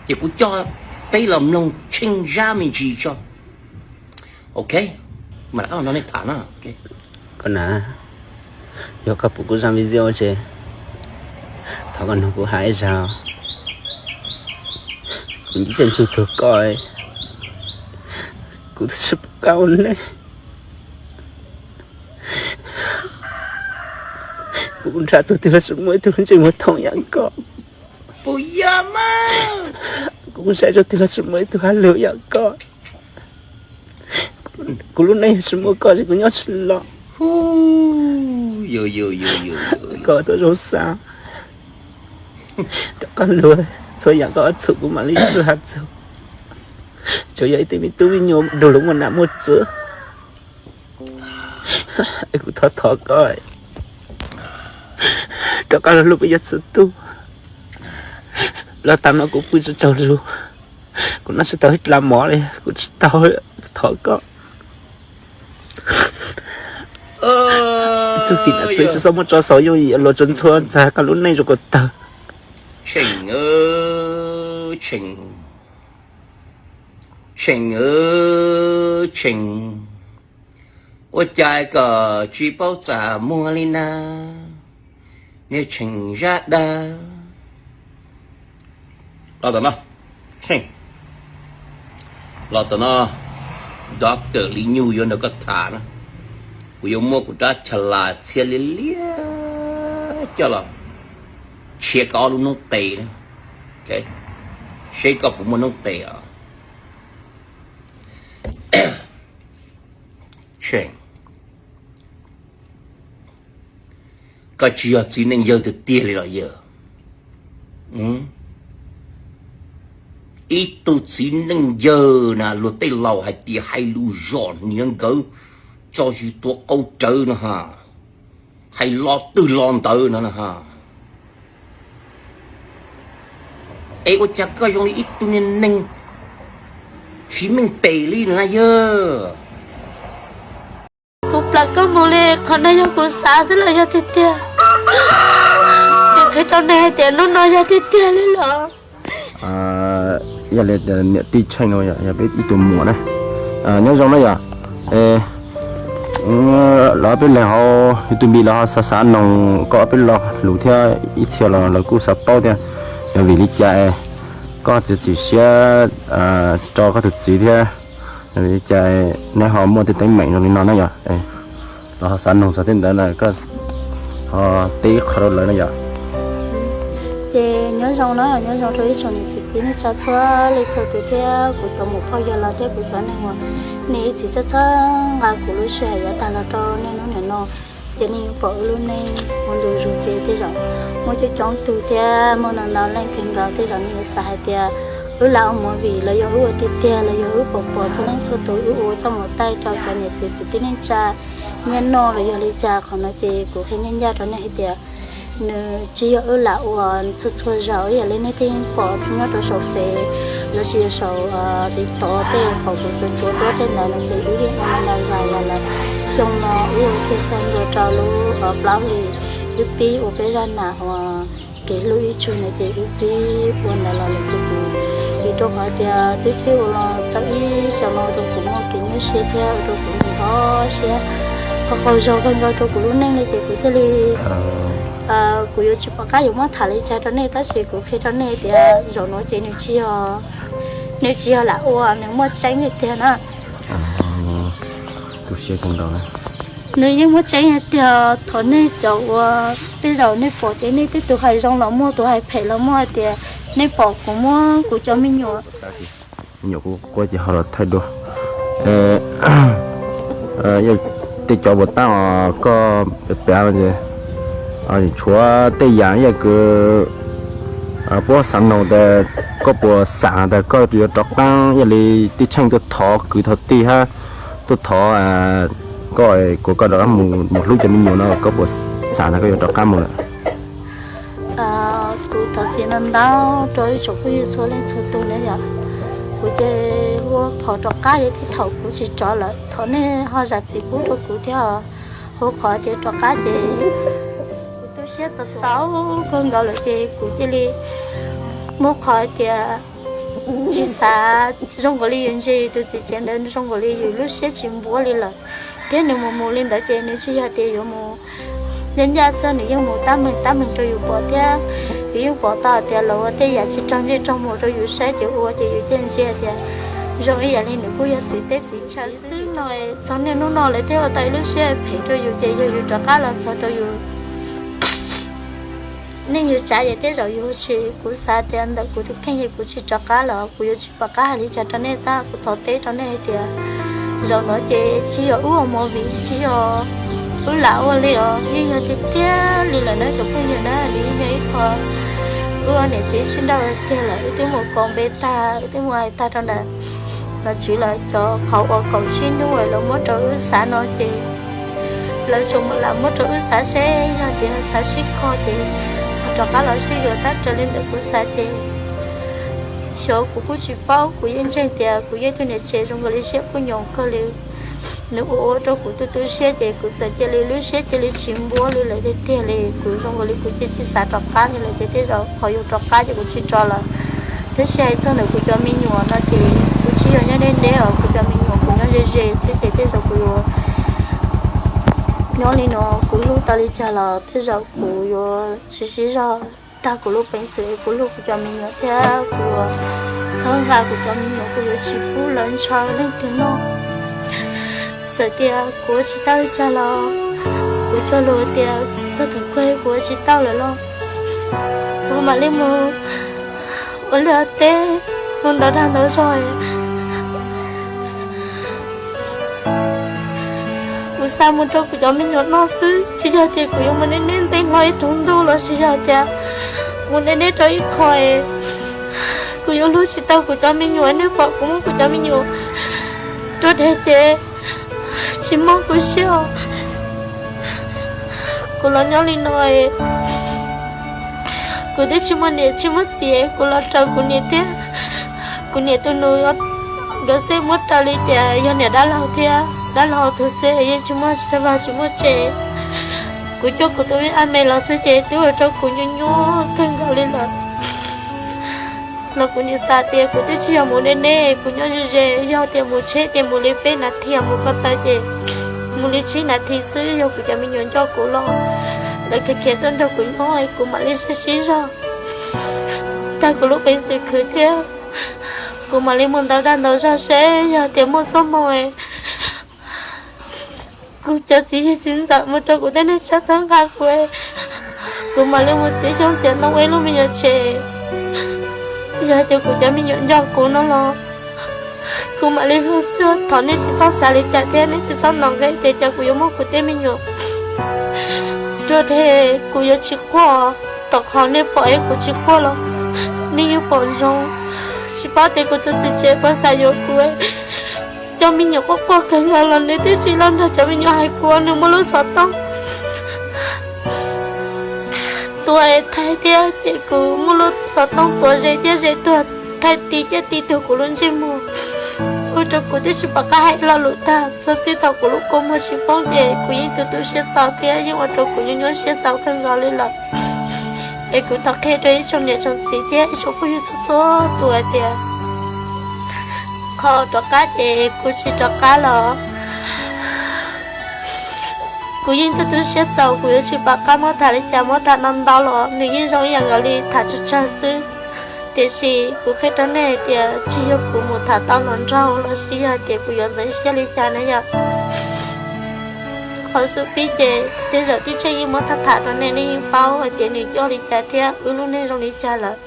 Ces kuv coj peb los mloog Tsheej Zab me ntsis tso. Ok, mam rov qab los nrog nej tham na. Koj na, yog koj pum kuv zaj video ces thov koj nrog kuv hais ib zag. Kuv ntsib tej ntxug tuag koj, kuv twb tsis pom qab ua neej. Kuv nrhiav tus twg los tsis muaj ib tug ntsej muag thoom yam koj. Kuv saib rau twg los tsis muaj ib tug hab lug yam koj. Kuv lub neej yog tsis muaj koj ces kuv nyob tsis los. Koj tuaj zoo xav rov qab lug txhua yam koj txhum kuv mam li txhua has txug. Tsuas yog ib tug me tub me nyuam dug lug muaj nam muaj txwv. Kuv thov thov koj rov qab los hlub peb yog txhua tug. Los tas no kuv pw tsis tsaug zug, kuv noj tsis tau ib dlaab mov li, kuv tsis tau, thov koj. Txuj kev nam txwv tsis txhob muab tso xaus yooj yim, luag tsuas ntxhua ntxag koj lub neej zoo kom tawg. Tsheej, Tsheej, ua cas koj tsis paub txaj muag li na, niag Tsheej Zab dawb. Los tom no, Tsheej, los tom no, Doctor Lis Nyug yuav nrog koj tham na. Kuv yuav muab kuv rab chas las txhiab liab liab coj los tshiav koj ob lub noob qes na, seb koj puas muaj noob qes os. Tsheej, koj tsis yog txiv neej yawg tiag tiag li los yawg? Ib tug txiv neej yawg na luag tej laus hais tias hais lus zom hniav nkawd tso zis tuav qau rawv no ha, hais lo twg lo ntawd no na ha. Es ua cas koj zoo li ib tug niag neeg tsis meej pem li no na yawg? Kuv plam koj mus li, qhov no yog kuv xav xwb los yog tiag tiag? Kuv qhia rau nej hais tias hnub no yog tiag tiag li los? Yog li niam tij Tsheej no yog peb ib tug muam na. Nyob zoo na yom. Los peb leeg hauv YouTube los ho xav xav noog koj ob peb lo lus thiab, ib txhia los lawv kuj xav paub thiab. Yog vim li cas koj txiav txim siab tso koj tus txiv thiab? Vim li cas neb ho muaj tej teeb meem zoo li no na yom? Los ho xav noog txog tej ntawd na, koj ho teb ib qho rau lawv na yom. Ces nyob zoo na, nyob zoo rau ib tsoom niam txiv kwv tij neej tsa txhua leej txhua tus thiab kuv cov muam phauj yawg laus thiab kuv cov neeg uas nej ib txwm txhawb txhawb nqa kuv lub sij hawm yav tag los rau niaj hnub niam no. Ces nej yeej pom wb lub neej ua ntu zus ces tej zaum muaj coob coob tug thiab muaj ntau ntau leej kawg nkaus tej zaum nej yuav xav hais tias wb lam ua movie los yog wb ua tiag tiag los yog wb pom pom txhua leej txhua tus wb ua coj mus taij rau cov niam txiv kwv tij neej tsa nyiaj noj los yog li cas. Qhov no ces kuv qhia ncaj ncaj rau nej hais tias nws tsis yog wb lam ua txhua txhua zaus ib yam li nej tej yeej pom nyob rau saum Fev lossis saum TikTok tej pom kuv tsuas tsuav duab tej ntawd no ces wb yeej ua ntau zaus los lawm. Xyoo no wb ua kiag txog ntua rau lub plaub hlis wb pib ua peb zaj nam uas kev hlub ib tsug ntawd ces wb pib ua ntawd los lawm ces kuv, vim rau qhov tias twb pib ua los tau ib xyoos no rau kuv muaj kev nyuaj siab thiab ua rau kuv ntxhov siab, qhov qaug zog kawg nkaus rau kuv lub neej li ces kuv thiaj li, kuv yuav tsis pom qab yuav muab tham li cas rau nej tab sis kuv qhia rau nej tias zaum no ces nws tsis yog, nws tsis yog lam ua, nws muaj tseeb tiag tiag na. Nws yeej muaj tseeb tiag tiag. Thov nej cov uas tej zaum nej pom ces nej tej tus hais zoo los muaj, tus hais phem los muaj hais tias nej pom kuv muab kuv cov me nyuam, me nyuam kuv quaj ces ho los thaij dua. Tej cov puas tab os koj pev pev es tshuav tej yam ib yam kws puab xav noog tas koj puas xam tas koj yuav rov qaab ib yam li tij Tsheej tuaj thov kwv thov tij hab tuaj thov koj kuas koj rov qaab mus hlub cov me nyuam no koj puas xam tas koj yuav rov qaab mus lawm? Kuv thov txim ntau ntau rau ib tsoom phooj ywg txhua leej txhua tug na yom. Kuv ces ua qhov rov qab ces tej thaum kuv tsis rov lawm thov nej ho zam txim pub rau kuv thiab. Ua qhov tias rov qab ces kuv tu siab txaus txaus kawg nkaus lawm ces kuv cia li muab qhov tias tsis xav zoo nkaus li yus ntsia yus tus txiv tsev ntawd zoo nkaus li yus lub siab tsis npuab li lawm. Thiab nws mus mus li ntawd ces nws tsis yog tias yuav mus ncaj ncaj xwb, nws yeej mus tab meeg tab meeg rau yus pom thiab. Yus yeej pom tau tias lawv ua tej yam tsis raug ntsej raug muag rau yus saib ces ua ces yus thiaj ntsia tias zoo ib yam li nws kuj yog txiv teb txiv chaw xwb no. Txog niaj hnub no lawv thiaj ua tau ib lub siab phem rau yus ces yog yus rov qab los txog rau yus nej yus tsav ces tej zaum yus tsis, kuv xav tias ntawm kuv tus kheej ces kuv tsis rov qab los kuv yuav tsis pom qab hais li cas rau nej tab kuv thov teb rau nej hais tias zaum no ces tsis yog wb ua movie, tsis yog wb lam ua li os, yeej yog tiag tiag li lawm na cov phooj ywg na. Nws yeej yog ib qho wb niam txiv sib nrauj tiag lawm, wb twb mus kaus npe tag, wb twb mus hais tag rau ntawm nom tswv lawm, cov qhov uas kaum tsib hnub lawv muab rau wb xav no ces lawv tsuas mus lam muab rau wb xav seb yog tias xav sib kho ces ho rov qab los sib yuav tab raws li ntawm kuv xav ces xyov kuv kuj tsis paub, kuv yeej ntseeg tias kuv yog ib tug niam tsev zoo nkaus li siab kuj nyoos kawg li. Nws ua ua rau kuv tu tu siab ces kuv txawm cia li lub siab cia li tsis npuab li lawm tiag tiag li. Kuv zoo nkaus li kuv cia tsis xav rov qab li lawm ces tej zaum qhov yuav rov qab ces kuv tsis rov lawm. Tab sis hais txog ntawm kuv cov me nyuam no ces kuv tsis yog nyob deb deb os, kuv cov me nyuam kuv nyob ze ze xwb ces tej zaum kuv yuav nyob li no, kuv hlub tau li cas los tej zaum kuv yuav tsis sib zog. Tag kuv lub peev xwm kuv hlub kuv cov me nyuam thiab kuv yuav txhawb nqa kuv cov me nyuam, kuv yuav tsis pub lawv ntshaw leej twg noj. Txawm tias kuv ua tsis tau li cas los kuv cog lus tias txog thaum kawg kuv ua tsis tau lawm los kuv mam li mus ua liaj ua teb, mus ntau dag ntau zog. Kuv xav mus rau kuv cov me nyuam noj xwb, tsis yog tias kuv yuav mus neb neb ntxeev hlo ib tug ntuj los sis yog tias mus neb neb rau ib qho es kuv yuav hlub tsis tau kuv cov me nyuam, nej pom kuv muab kuv cov me nyuam rua deg ces tsis mob kuv siab. Kuv los nyob li no, kuv twb tsis muaj niam tsis muaj txiv, kuv los raws kuv niam thiab kuv niam tus nus, nkawd xwb muab raws li tias yog niam dab laug thiab dab laug tug xwb, yeej tsis muaj tsis muaj tsev. Kuv coj kuv tus me ab me los xwb ces twb ua rau kuv nyuaj nyuaj kawg nkaus li lawm. Los kuv nim xav tias kuv twb tsis yog mus deb deb, kuv nyob ze ze, yog tias mus tsheb ces mus li peb nas this, mus ko taw ces mus li tsib nas this xwb, yog kuv cov me nyuam nco kuv los lawv khiav khiav tuaj nrog kuv nyob, kuv mam li sib sib zog. Tag kuv lub peev xwm khwv thiab kuv mam li mus ntau dag ntau zog seb yog tias muaj txoj hmoo kuv cov txiv yig txiv ntxawm mus rau kuv tej neeg tshab txhawb nqa kuv, kuv mam li mus txiav xyoob txiav ntoo ua ib lub me nyuam tsev. Yog tias kuv cov me nyuam nco kuv no los kuv mam li hlub xwb. Thov nej tsis txhob xav li cas thiab nej tsis txhob ntoo nqe tias cas kuv yuav muab kuv tej me nyuam rua deg, kuv yuav tsis quaj. Tom qhov nej pom es kuv tsis quaj los nej yeej pom zoo. Tsis paub tias kuv tus txiv tsev puas xav yuav kuv. Cov me nyuam quaj quaj kawg nkaus los nws twb tsis los nrog cov me nyuam hais kuv, nws muaj lub xov tooj tuav thaij thiab ces kuv muaj lub xov tooj tuav ze thiab ze tuag, thaij ti thiab ti tuag kuv lub ntsej muag, ua rau kuv twb tsis pom qab hais lo lus tag. Txog txij thaum kuv lub kua muag tsis poob ces kuv yeej tu tu siab txaus thiab yeej ua rau kuv nyuaj nyuaj siab txaus kawg nkaus li lawm. Es kuv thov qhia rau ib tsoom niam tsoom txiv thiab ib tsoom phooj ywg txhua txhua tus hais tias qhov rov qab ces kuv tsis rov qab los. Kuv yeej tu tu siab txaus, kuv yuav tsis pom qab muab tham li cas, muab tham ntau ntau los nws yeej zoo ib yam nkaus li tham tsawg tsawg xwb. Tiam sis kuv qhia rau nej hais tias tsis yog kuv mus tham tau hluas nraug los sis yog tias kuv yuav ntxeev siab li cas na yom. Qhov xub pib ces tej zaum tib tseem yeej muab tham tham rau nej, nej yeej paub hais tias nws coj li cas thiab wb lub neej zoo li cas lawm.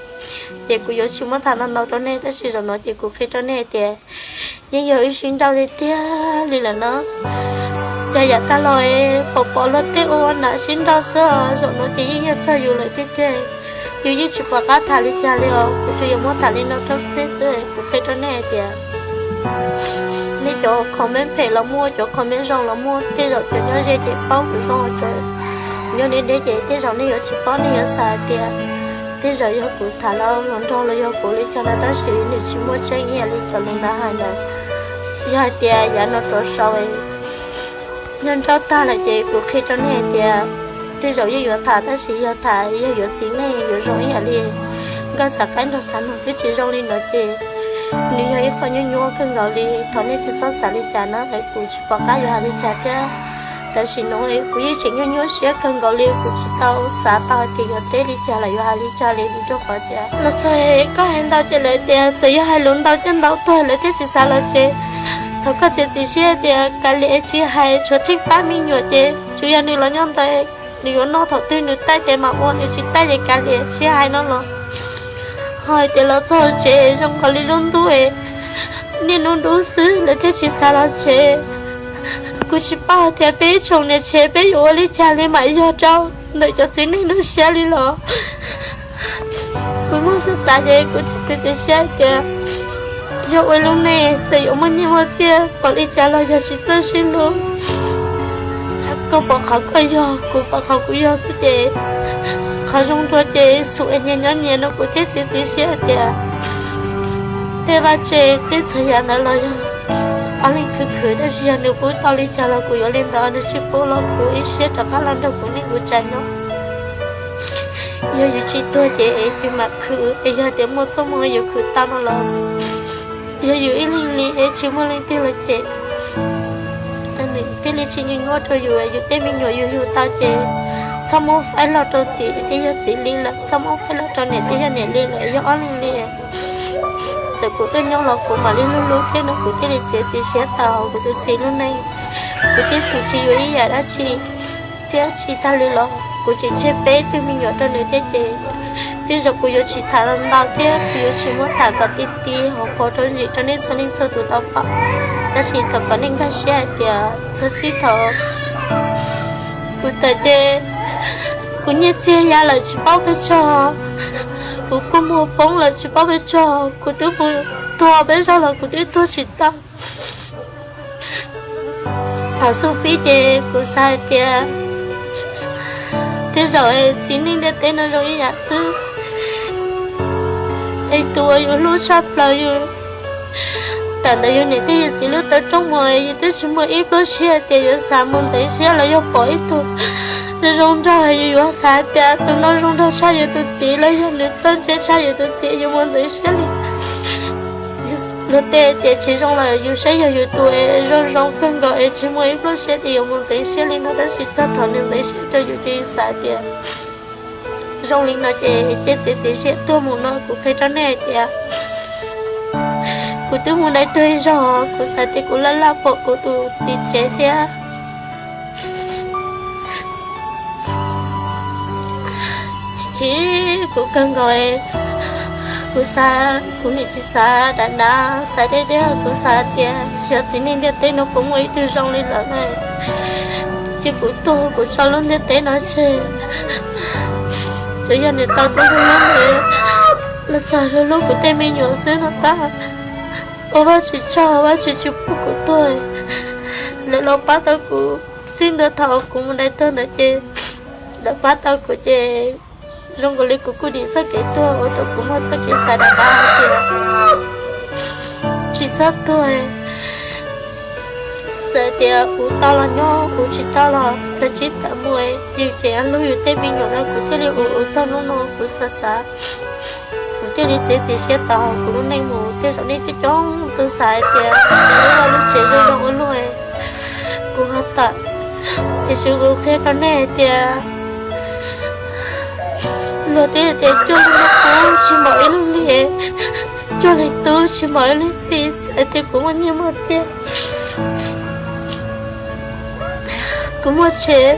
Ces kuv yuav tsis muab tham ntau ntau rau nej, tab sis zaum no ces kuv qhia rau nej hais tias yeej yog wb sib nrauj tiag tiag li lawm no. Cas yav tag los pom pom luag tej ua nam sib nrauj xwb, zaum no ces yeej yog txog yus lawm tiag tiag. Yus yeej tsis pom qab tham li cas li os, kuv tsuas yog muab tham li no rau nej xwb. Kuv qhia rau nej hais tias nej cov comment phem los muaj, cov comment zoo los muaj, tej zaum cov nyob ze ces paub kuv zoo, cov nyob deb deb ces tej zaum nej yuav tsis paub, nej yuav xav hais tias tej zaum yog kuv tham los hluas nraug los yog kuv li cas no, tab sis nws tsis muaj tseeb ib yam li cov lus ntawd hais ntawd. Yog hais tias yav no rov sau nyob nrauj tag lawm ces kuv qhia rau nej hais tias tej zaum yeej yuav tham, tab sis yog tham yog yuav txiv neej yuav zoo ib yam li Koj xav qaib nrog xav noog twb tsis zoo li no ces nws yog ib qho nyuaj nyuaj kawg nkaus li. Thov nej tsis txhob xav li cas na, kuv tsis pom qab yuav hais li cas thiab. Tam sim no kuv yeej tseem nyuaj nyuaj siab kawg nkaus li, kuv tsis tau xav tau hais tias yuav teb li cas los yuav hais li cas li, vim rau qhov tias los txog koj hais ntau ces lawv tias txawm yog hais lus ntau coj ntau tuag lawv thiaj tsis xav los tsev. Thaum koj txiav txim siab tias kav liam tsis hais, tshuav tsheej pab me nyuam ces tsuas yog nws los nyob ntawd, nws yuav noj thaum twg nws taij ces mam ua, nws tsis taij ces kav liam tsis hais no los ho hais tias los txog tsev zoo nkaus li lub ntuj niaj hnub dub xwb lawv thiaj tsis xav los tsev. Kuv tsis paub hais tias peb ib tsoom niam tsev peb yuav ua li cas li mam yog rau ntawm cov txiv neej lub siab li los. Kuv muaj xav xav ces kuv thiaj txiav txim siab hais tias yog ua lub neej txawm yuav muaj nyiaj muaj txiaj pom li cas los yog tsis txawj sib hlub. Koj pom qhov koj yog, kuv pom qhov kuv yog xwb ces qhov zoo dua ces xum nyias nyob nyias no. Kuv thiaj txiav txim siab hais tias tej vaj tse tej txhua yam ntawd los yog ob leeg khwv khwv, tab sis yog nws pub tau li cas los kuv yuav li ntawd, nws tsis pub los kuv ib siab rov qab los nrog kuv neej kuv tsav nyob. Yog yus tsis tuag ces yus mam khwv, es yog tias muaj txoj hmoo yus khwv tau no los yog yus ib leeg li es tsis muaj leej twg los ces nws thiaj li tsis nyuaj nyuaj rau yus. Yus tej me nyuam yus yug tau ces txhob muab faib log rau txiv thiaj yog txiv li lawm, txhob muab faib log rau niam thiaj yog niam li lawm, yog ob leeg li. Txawm kuv tuaj nyob los kuv mam li hlub hlub thiab no, kuv thiaj li txiav txim siab tau kuv tus txiv lub neej. Kuv thiaj xum tsis yuav ib yam dab tsi thiab tsis tag li los kuv tseem tseg peb tug me nyuam rau nws thiab ces tej zaum kuv yuav tsis tham ntau thiab kuv yuav tsis muab tham kom ti ti hauv paus rau ntsis rau nej txhua leej txhua tus tau pom. Tab sis thov kom nej nkag siab hais tias txog txij thaum kuv tawm ces kuv nyiaj txiag ya lawm tsis paub pes tsawg, kuv kua muag poob lawm tsis paub pes tsawg, kuv twb mus tuag peb zaug los kuv twb tuag tsis tau. Thaum xub pib ces kuv xav hais tias tej zaum txiv neej ntiaj teb no zoo ib yam xwb, es tus uas yus hlub tshaj plaws yus tawm ntawm yus niam thiab yus txiv lub taw rooj mus, yus twb tsis muaj ib pluag siab tias yuav xav mus ntxeev siab los yog pom ib tug zoo nraug, yus yuav xav hais tias tus no zoo nraug tshaj yus tus txiv los yog nws txawj ntse tshaj yus tus txiv yus mus ntxeev siab li. Luag tej tias tsis zoo los yus saib yog yus tus zoo zoo kawg nkaus es tsis muaj ib pluag siab tias yuav mus ntxeev siab li no, tab sis txog thaum nws ntxeev siab rau yus ces yus xav tias zoo li no ces cia txiav txim siab tuag mus no. Kuv qhia rau nej hais tias kuv twb mus dai tuag ib zaug, kuv xav tias kuv laj laj pom kuv tus txiv tsev thiab. Chim kuv kawg nkaus, kuv xav, kuv nim tsis xav dav dav, xav deb deb, kuv xav tias xyov txiv neej ntiaj teb no puas muaj ib tug zoo li lawm na. Ces kuv tuag kuv tso lub ntiaj teb no tseg, tsuas yog nws tau tub hlub hlub, los txog hlub hlub kuv tej me nyuam xwb no tab. Ua Vajtswv tsaug, Vajtswv tsis pub kuv tuag, lawv los pab tau kuv. Txij ntua thaum kuv mus dai tuag ntawd ces lawv pab tau kuv ces zoo nkaus li kuv kuj dim txoj kev tuag ua rau kuv muaj txoj kev xav dav dav hais tias tsis txhob tuag. Txawm tias kuv tau los nyob, kuv tsis tau los kav tsij tawm mus, yus tseem hlub yus tej me nyuam no kuv thiaj li ua ua txog hnub no kuv xav xav, kuv thiaj li txiav txim siab tau kuv lub neej mus. Tej zaum nej coob coob tus xav hais tias lub vaj lub tsev zoo zoo ua luaj, kuv ho tawm, tiam sis kuv qhia rau nej hais tias luag twb tias cuaj leeg tub tsis npaum ib leeg niam, cuaj leeg tub tsis npaum ib leeg txiv. Txawm tias kuv muaj nyiaj muaj txiag, kuv muaj tsheb,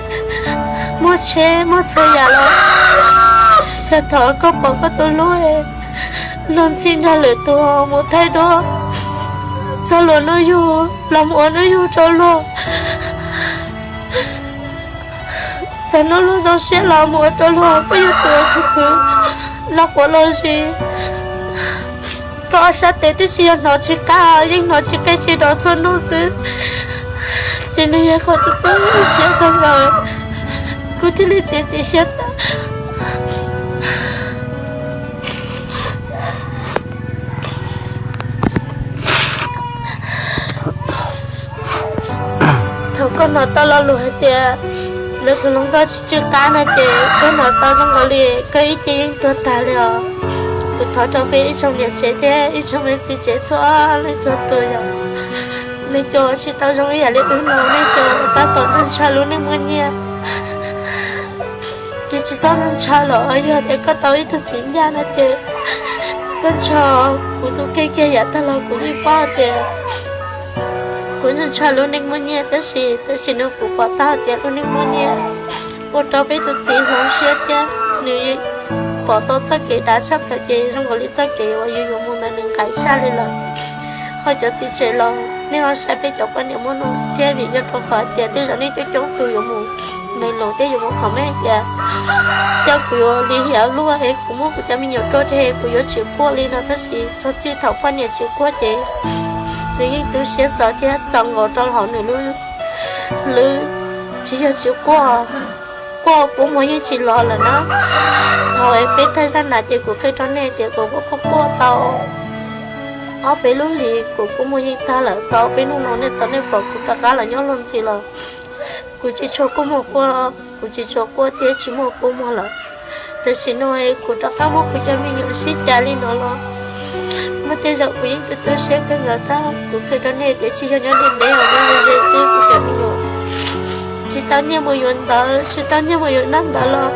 muaj tsheb muaj txhua yam los yog thaum koj pom koj tus hlub luag ntxhi nrog lwm tus mus thaij duab, txog luag hnub yug los mus ua hnub yug rau luag, txog hnub luag zoo siab los mus ua rau luag, koj yog tus khwv khwv los quav los zis. Koj ob sab tes twb tsis yog hnov tsis qab, yeej hnov tsis qe tsis dov txhua hnub xwb. Ces nws yog qhov tu tu siab kawg nkaus, kuv thiaj li txiav txim siab tau. Thaum koj hnov tau lo lus hais tias lawv tus hluas nkauj tsis tsw qab no ces koj hnov tau zoo nkaus li koj ib ce yeej tuag tag li os. Kuv thov rau peb ib tsoom niam tsev thiab ib tsoom me txiv tsev txhua leej txhua tus yog nej cov tsis tau zoo ib yam li wb no, nej cov tab tom ntshaw lub neej muaj nyiaj, ces tsis txhob ntshaw los yog tias koj tau ib tug txiv ncaj no ces koj ntshaw. Kuv tus kheej kiag yav tag los kuv yeej paub tias kuv ntshaw lub neej muaj nyiaj, tab sis tam sim no kuv pom tau tias lub neej muaj nyiaj ua rau peb tus txiv hloov siab thiab nws pom tau txoj kev dav tshaj plaws ces zoo nkaus li txoj kev uas yus yuav mus ntawd nws nqaim saj li lawm. Ho cov txiv tsev los nej ho saib peb cov poj niam muaj no thiab, vim yog rau qhov tias tej zaum nej coob coob tus yuav mus nais lus thiab yuav mus qhov me tias coj kuv yuav li hiam luaj es kuv muab kuv cov me nyuam rau ces kuv yuav tsis quaj li no, tab sis txog txij thaum poj niam tsis quaj ces nws yeej tu siab txaus thiab txaus nkaus rau hauv nws lub, lub, tsis yog tsis quaj, quaj kua muag yeej tsis los lawm na. Thaum peb tag zaj nas ces kuv qhia rau nej tias kuv quaj quaj quaj tau ob peb lub hlis kuv kua muag yeej tag lawm. Tau peb hnub no nej tau nej pom kuv rov qab los nyob luag ntxhi los kuv tsis tshua kua muag quaj, kuv tsis tshua quaj thiab tsis muaj kua muag lawm. Tam sim no kuv rov qab muab kuv cov me nyuam sib cav li no los muaj tej zaum kuv yeej tu tu siab kawg nkaus tab kuv qhia rau nej tias tsis yog nyob ntev ntev os, nyob ze ze xwb kuv cov me nyuam tsis tau nyiaj mus yuav ntawv, tsis tau nyiaj mus yuav noj ntawv los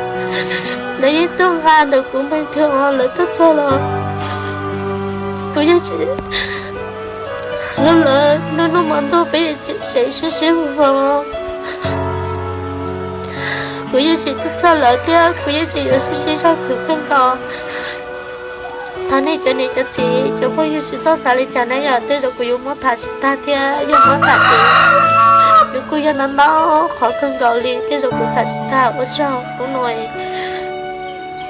lawv yeej tuaj nqa ntawm kuv npeeg thwm os, lawv tuaj txog los kuv yeej tsis, lawv, lawv noj noj mov ntuj peb yeej tseem sib sib hu hlo. Kuv yeej tsis txhawj txhawj lawv thiab kuv yeej tsis yuav sib sib zog khwv kawg nkaus. Thov nej cov niam cov txiv cov phooj ywg tsis txhob xav li cas na yom, tej zaum kuv yuav muab tham tsis tag thiab yog muab tham ces nws kuj yog ntau ntau qhov kawg nkaus li, tej zaum kuv tham tsis tag. Ua tsaug hnub no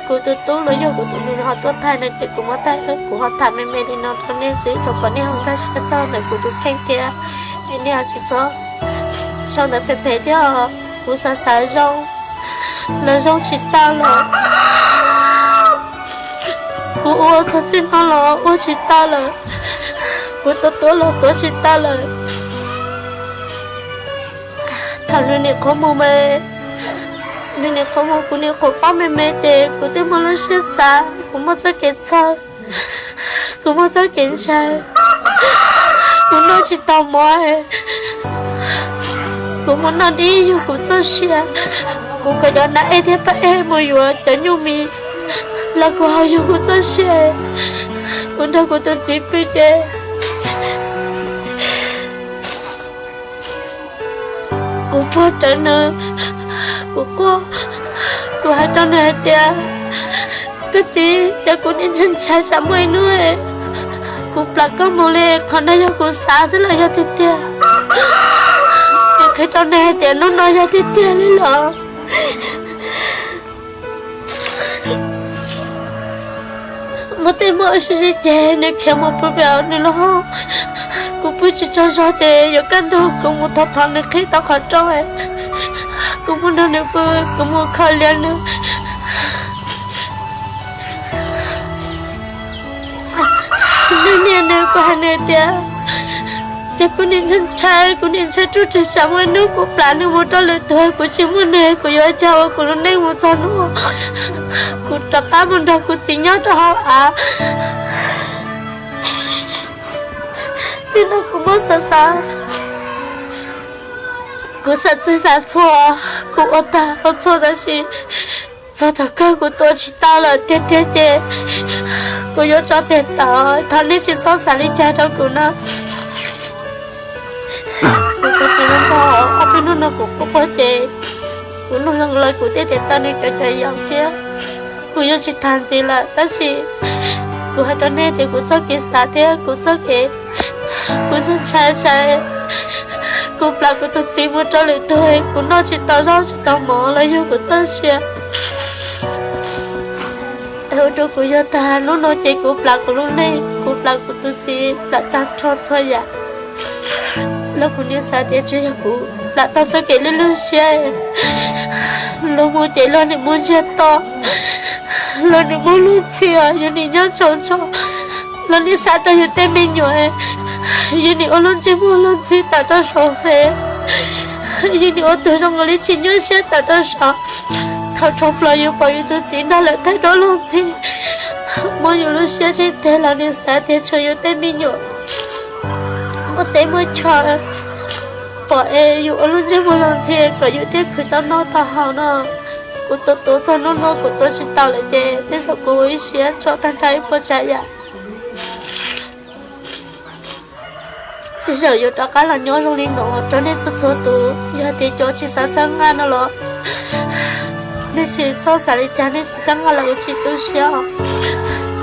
kuv tus tub los yog kuv tus nus ho tuaj thaij no ces kuv muab thaij, kuv ho tham me me li no rau nej xwb, thov kom nej ho nkag siab txog ntawm kuv tus kheej thiab es nej ho tsis txhob sau ntawv phem phem thiab. Kuv xav xav zoo los zoo tsis tau lawm, kuv ua txog txij no los ua tsis tau lawm, kuv tuav tuav los tuav tsis tau lawm. Thaum nws nim qhuav mus mas, nws nim qhuav mus kuv nim qhuav paub me me ces kuv twb muaj lub siab xav, kuv muaj txoj kev txhawj, kuv muaj txoj kev ntshai, kuv noj tsis tau mov, kuv muaj noj dib yug kuv txoj sia, kuv kom cov nas ej thiab paj ej mus yuav cov nyuj mis los kuv haus yug kuv txoj sia, kuv nrog kuv tus txiv pw ces kuv puag rawv nws, kuv quaj, kuv hais rau nws hais tias, koj txiv, cas kuv nim ntshai ntshai tsam muaj ib hnub kuv plam koj mus li, qhov no yog kuv xav xwb los yog tiag tiag? Kuv qhia rau nws hais tias hnub no yog tiag tiag li los. Muaj tej muaj sib sib ceg nws khiav mus pw pem nws lub hauv, kuv pw tsis tsaug zog ces yuav kaj ntug kuv mus thov thov nws qhib tau qhov rooj, kuv mus nrog nws pw, kuv mus kho lias nws. Nws niam nws, kuv hais nws tias, ces kuv nim ntshai ntshai, kuv nim ntshai ruj ris tsam muaj ib hnub kuv plam nws mus rau lwm tus, kuv tsis muaj nws kuv yuav ua cas ua kuv lub neej mus txog hnub kuv rov qab mus nrog kuv txiv nyob rau hauv av. Txij no kuv muab xav xav, kuv xav txij xav txhua, kuv ua tag ua txhua tab sis txog thaum kawg kuv tuav tsis tau lawm tiag tiag ces kuv yuav tso tes tawm. Thov nej tsis txhob xav li cas rau kuv na. Kuv tus txiv no, ob peb hnub no kuv quaj quaj ces kuv nug zoo lawm kuv thiaj tias tau nws cov cov yam thiab. Kuv yuav tsis tham ntxiv lawm tab sis kuv hais rau nej tias kuv txoj kev xav thiab kuv txoj kev, kuv ntshai ntshai, kuv plam kuv tus txiv mus rau lwm tus, kuv noj tsis tau zaub tsis tau mov los yog kuv txoj sia ua rau kuv yog tag. Hnub no ces kuv plam kuv lub neej, kuv plam kuv tus txiv, plam tag nrho txhua yam. Los kuv nim xav tias tsuas yog kuv plam tau txoj kev lwj lwj siab, luag mus ces luag nim mus ntsiag to, luag nim muab luag ntxhi, yus nim nyob tsaus ntsho, luag nim xav rau yus tej me nyuam, yus nim ua luag ntsej muag luag ntxhi tawm rau saum fej, yus nim ua tus zoo nkaus li tsis nyuaj siab tawm rau saum. Thaum tshau plaws yus pom yus tus txiv nrog lawv thaij duab luag ntxhi, Muab yus lub siab tseeb tiag los nws xav tias tsuas yus tej me nyuam muaj teb muaj chaw pom es yus ua lub ntsej muag los ntxhi kom yus thiaj khwv tau noj tau haus no. Kuv tuav tuav txog hnub no kuv tuav tsis tau lawm ces tej zaum kuv ua ib siab tso tag nrho ib puas tsav yam. Tej zaum yuav rov qab los nyob zoo li no rau nej txhua txhua tus. Yog tias cov tsis xav txhawb nqa no los nej tsis txhob xav li cas, nej tsis txhawb nqa los yuav tsis tu siab os.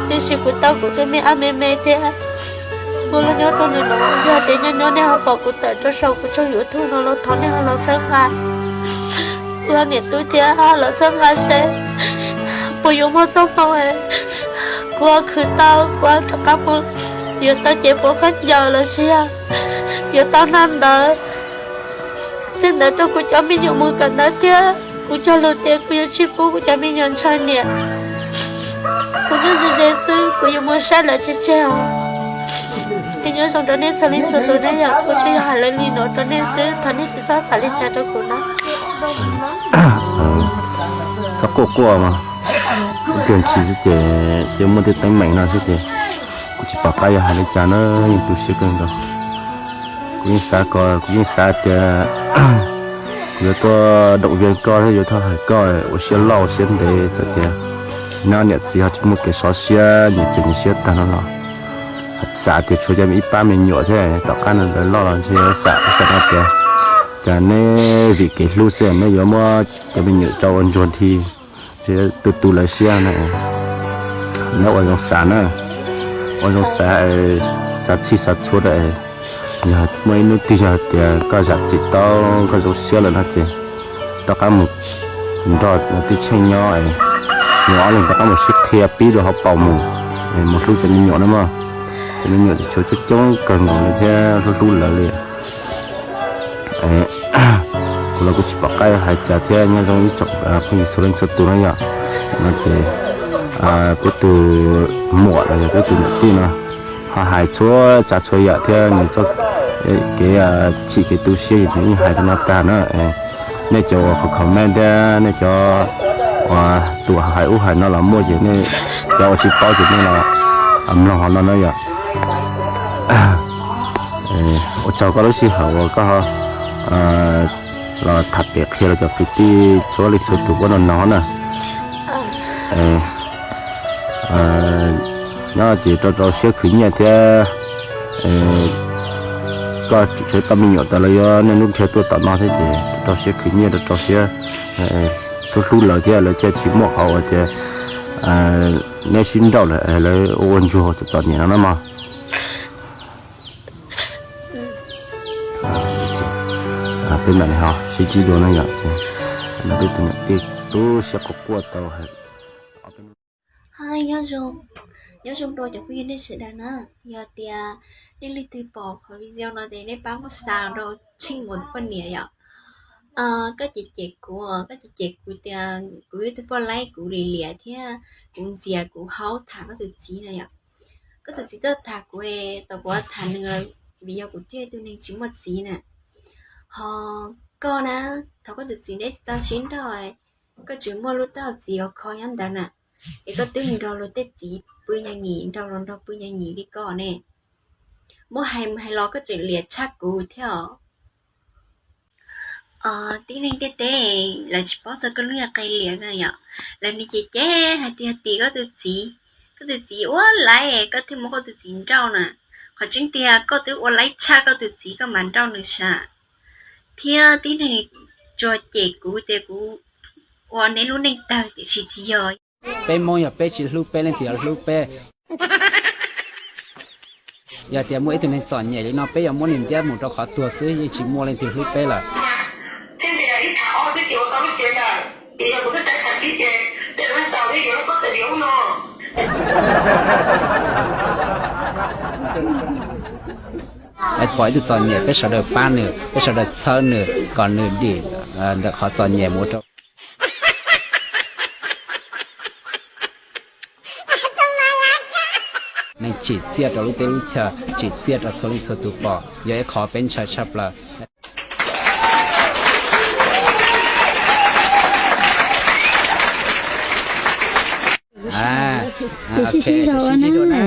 Tiam sis kuv tau kuv tus me ab me me thiab kuv los nyob rau ntawm no, yog tias nyob nyob nej ho pom kuv tawm rau saum kuv tshooj YouTube no los thov nej ho los txhawb nqa. Kuv niam tub thiab los txhawb nqa seb puas yuav muaj txoj hmoo kuv ho khwv tau, kuv ho rov qab mus yuav tau cev pob khaub ncaws los sis yog yuav tau noj ntawd, tej ntawd rau kuv cov me nyuam mus kawm ntawv thiab. Kuv cog lus tias kuv yuav tsis pub kuv cov me nyuam ntshaw niam. Kuv nyob ze ze xwb, kuv yuav mus saib lawv tseg tseg os. Es nyob zoo rau nej txhua leej txhua tus na yom, kuv tsuas yog hais lawv li no rau nej xwb, thov nej tsis txhob xav li cas rau kuv na. Txhob quaj quaj mas, ib pliag ntshis xwb ces cia muaj tej teeb meem no xwb ces kuv tsis pom qab yuav hais li cas na, yeej tu siab kawg nkaus. Kuv yeej xav kom, kuv yeej xav tias kuv yuav tuaj động viên koj thiab yuav tuaj hais koj ua siab loj ua siab ntev, txawm tias nyob niam txiv ho tsis muaj kev sov siab, nyias txiv nyias siab tag no los xav tias tshuav cov ib pab me nyuam thiab, tom qab no lawv loj los ntshe xav xav no tias, cas neb vim kev hlub xwb neb yuav muab cov me nyuam tso ua ntsuag nthi, tu tu lawv siab na. Nyob ua zoo xav na, ua zoo xav, xav txhij xav txhua rau, yog muaj ib hnub twg yog tias koj zam txim tau, koj zoo siab lawm no ces rov qab mus nrog tus tij Tsheej nyob, nws ob leeg rov qab mus sib qhia pib rau hauv paus mus, mus hlub cov me nyuam na mog. Cov me nyuam tshuav coob coob kawg nkaus li thiab hlub hlub lawv li. Kuv los kuv tsis pom qab hais cas thiab, nyob zoo ib tsoom phooj ywg txhua leej txhua tus na yom. No ces peb tus muam los yog peb tus niam tij no ho hais txhua tsav txhua yam thiab nws txoj kev chim kev tu siab ces nws yeej hais rau no tag na. Nej cov uas comment thiab nej cov uas tus hais ub hais no los muaj ces nej cov uas tsis paub ces nej los mloog hauv no na yom. Ua tsaug koj lub sij hawm uas koj los tham pem qhia rau cov kwv tij txhua leej txhua tus pab no no na. Nyob ces rau rau siab khwv nyiaj thiab koj tseem tau me nyuam tas los yog nej lub nrhiav tuaj tom no thiab ces rau siab khwv nyiaj, rau rau siab hlub hlub lawv thiab lawv thiaj tsis muaj qhov uas tias neb sib nrauj lawm lawv ua ua ntsuag txom txom nyem no na mog. Peb mam li ho sib ntsib dua na yom. Peb tus niam tij tu siab quaj quaj tau. Nyob zoo rau cov phooj ywg nej sawv daws na, yog tias nej leej twg pom qhov video no ces nej pab muab xa rau Tsheej Muas tus poj niam yom. Koj cem cem kuv, koj cem cem kuv tias kuv yog ib tug poj laib, kuv lim liam thiab kuv ntxias kuv haub tham koj tus txiv na yom. Koj tus txiv tuaj tham kuv, tau kuv tham nws vim yog kuv thiaj ib tug neeg tsis muaj txiv na. Ho koj na, thaum koj tus txiv neb tsis tau sib nrauj, koj tseem muaj lub taub hau txiv uas kho nyob ntawd na, es koj twb nrog luag tej txiv pw nyav nyim, nrog luag nrog pw nyav nyim li koj ne. Muab hais mus hais los koj tseem liam tshaj kuv thiab os. Tib neeg ntiaj teb lawv tsis paub txog koj lub niag qe liam na yom, lawv nim cem cem hais tias tim koj tus txiv, koj tus txiv ua laib koj thiaj muab koj tus txiv nrauj na. Qhov tseeb tiag koj twb ua laib tshaj koj tus txiv koj mam nrauj nws sav. Thiab tib neeg tsuas cem kuv tias kuv ua neb lub neej tawg tiam sis tsis yog. Peb Hmoob yog peb tsis hlub peb leej twg yuav hlub peb? Yog tias muaj ib tug neeg txom nyem li no peb yuav muab nws ntiab mus rau qhov tuag xwb, yeej tsis muaj leej twg hlub peb lawm. Pom ib tug txom nyem peb sawv daws pab nws, peb sawv daws txhawb nws kom nws dim ntawm qhov txom nyem mus rau. Neeg tsim txiaj rau lub teb lub chaw, tsim txiaj rau txhua leej txhua tus pom, yog ib qho peb ntshai tshaj plaws. Ces sib sib zog ua na.